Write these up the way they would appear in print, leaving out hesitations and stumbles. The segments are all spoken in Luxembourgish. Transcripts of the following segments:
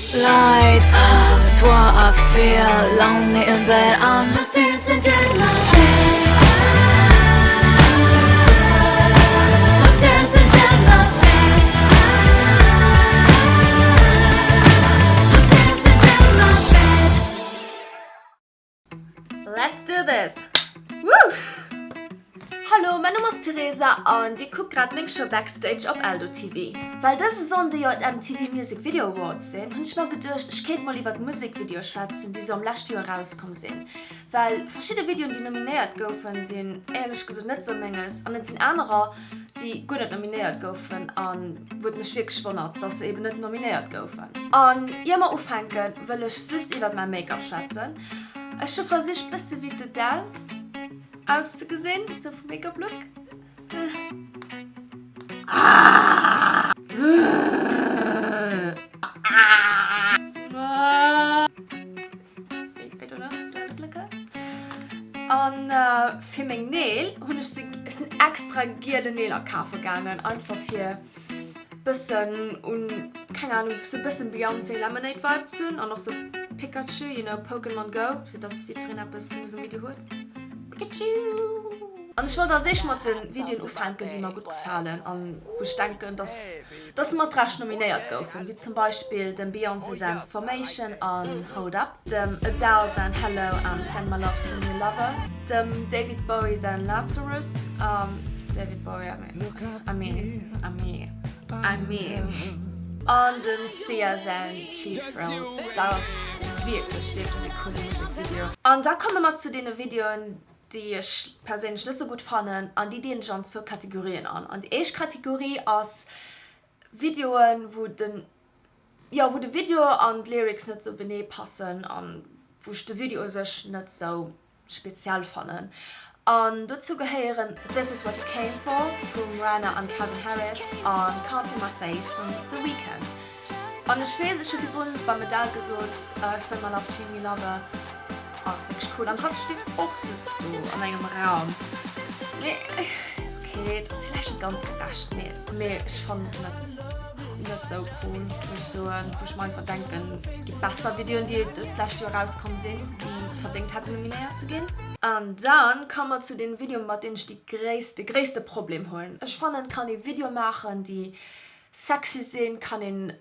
Lights, that's what I feel Lonely in bed, I'm Monsters under my bed Monsters under my bed Monsters under my bed Let's do this! Woo! Hallo, mäin Numm ass Teresa an dir kuckt grad meng Show Backstage op Eldo TV. Well dëse Sonnde jo d'MTV Music Video Awards sinn, hunn ech mer geduecht, ech kéint mol iwwert Musekvideoe schwätzen, déi sou am leschte Joer erauskomm sinn. Well verschidde Videoen, déi nominéiert goufen, sinn éierlech gesot net sou menges an et sinn anerer, déi guer net nominéiert goufen an wou et mech wierklech wonnert, dass se eben net nominéiert goufen. An ier mer ufänken, wëll ech just iwwert mäi Make-up schwätzen. Ech hu versicht bësse wéi d'Adele auszegesinn, sou vum Make-up Look. I don't know, do I look like her? An fir meng Neel hunn ech se, ech sinn extra giele Neel akafe gaangen, einfach fir bëssen un, keng Ahnung, sou bëssen Beyoncé Lemonade Vibe ze hunn an och sou Pikachu, you know, Pokémon Go, fir dass jiddwereen eppes vun dësem Video huet. Pikachu! An ech wollt als éischt mat de Videoen ufänken, déi mer gutt gefalen an wou ech denken, dass dass se mat Recht nominéiert goufen, wéi zum Beispill dem Beyoncé säin Formation an Hold Up, dem Adele säin Hello an Send My Love to a New Lover, dem David Bowie säin Lazarus, David Bowie, I mean, I mean, I mean, I mean, an dem Sia säin Cheap Thrills. Dat ass wierklech, wierklech e coole Musekvideo. An da komme mer zu deene Videoen, déi ech perséinlech net sou gutt fannen an déi deelen ech an zwou Kategorien an. An déi éischt Kategorie ass Videoen, wou den, jo, wou de Video an d'Lyrics net sou benee passen an wou ech de Video u sech net sou speziell fannen. An dozou gehéieren This Is What You Came For vum Rihanna an Calvin Harris an Can't Feel My Face vum The Weeknd. An ech weess, ech hu virdrun beim Adele gesot, Send My Love To Your New Lover. Oh, ass wierklech cool. An hatt steet och just do an engem Raum. Mee, okay, et ass villäicht net ganz gerecht, mee, mee ech fannen et net, net sou cool, muss ech soen. Wou ech mer einfach denken, et gi besser Videoen, déi dëst lescht Joer erauskomm sinn, déi verdéngt hätten, nominéiert ze ginn. An dann komme mer zu den Videoen, mat deenen ech déi gréisst, de gréisste Problem hunn. Ech fannen, et kann ee Videoe maachen, déi sexy sinn, kann een,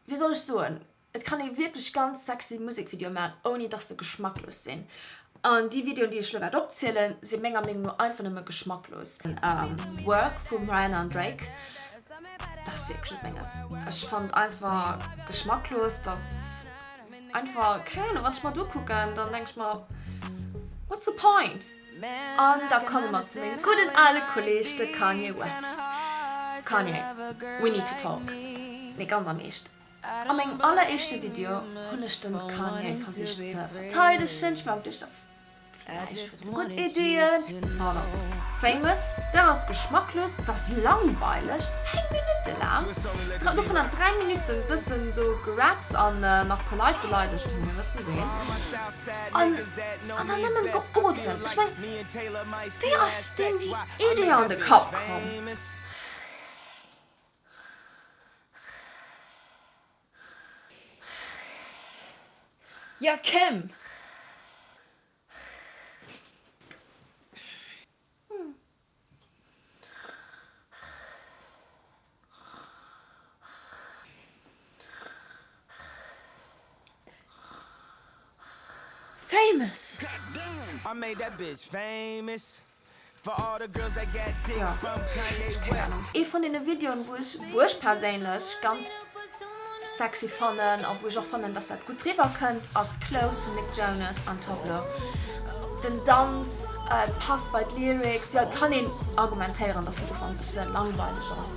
wéi soll ech soen, Et kann ee wierklech ganz sexy Musekvideoe maachen, ouni dass se geschmacklos sinn. An déi Videoen, déi ech elo wäert opzielen, si menger Meenung no einfach nëmme geschmacklos. Work vum Rihanna an Drake, dat ass wierklech net menges. Ech fannen einfach geschmacklos, dass einfach, keng Ahnung, wann ech mer et ukucken, dann denk ech mer, What's the point? An da komme mer zu mengem gudden ale Kolleg, de Kanye West. Kanye, we need to talk. Nee, ganz am Eescht. A mengem alleréischte Video hunn ech dem Kanye versicht ze verteidegen. Ech mengen duerch villäicht huet e gutt Ideeën. Pardon. Famous, dat ass geschmacklos, dat ass langweileg, 10 Minutte laang, dovun an 3 Minutten bëssen sou Geraps an nach puer Leit beleidegt hunn, mir wëssen ween, an an dann nëmmen geotemt. Ech mengen, wéi ass deem déi Idee an de Kapp komm? Ja Kim! Famous! Jo, keng Ahnung. Ee vun deene Videoen, wou ech, wou ech perséinlech ganz sexy fannen a wou ech och fannen, dass dat gutt riwwer kënnt, ass Close vum Nick Jonas an Toblo. Den Danz passt bei d'Lyrics. Jo, et kann een argumentéieren, dass den Ufank e bësse langweileg ass.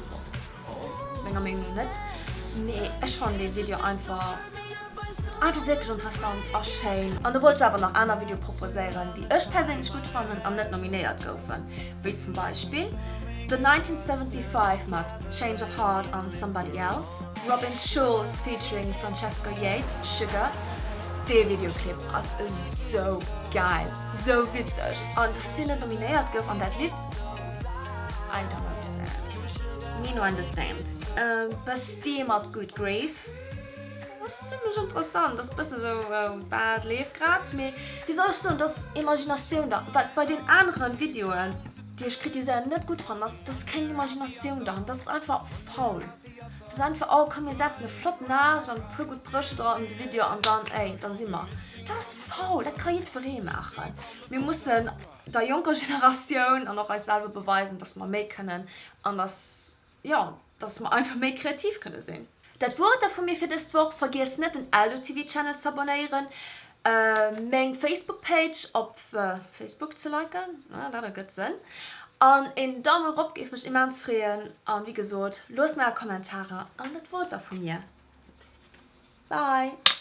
Menger Meenung no net. Mee ech fannen dee Video einfach einfach wierklech interessant a schéin. An do wollt ech awer nach aner Videoe proposéieren, déi ech perséinlech gutt fannen an net nominéiert goufen, wéi zum Beispill The 1975 mat Change of Heart an Somebody Else, Robin Schulz featuring Francesco Yates, Sugar. Dee Videoclip ass esou geil, esou witzeg an dass deen net nominéiert gouf an dat Lidd, I don't understand. Me no understand. Bastille mat Good Grief. Ass zimlech interessant, ass bëssen sou wat leeft grad, mee wéi soll ech soen, dass Imaginatioun da, wat bei den aneren Videoen déi ech kritiséieren net gutt fannen ass, dass keng Imaginatioun da, dass ass einfach faul, dass ass einfach oh komm mir setzen e flotten Aarsch an e puer gutt Brëscht an de Video an dann ey da si mer, dat ass faul, dat ka jiddweree maachen. Mir mussen der jonker Generatioun an och eis selwer beweisen, dass mer méi kënnen an dass jo, dass mer einfach méi kreativ kënne sinn. Dat wor et da vu mir fir dëst Woch. Vergiess net den Eldo TV Channel z'abonnéieren, meng Facebook Page op Facebook ze liken, dat ergëtt Sënn, an een Daumen erop géif mech immens freeën. An wéi gesot, loosst mir är Kommentarer an dat wor et da vu mir. Bye!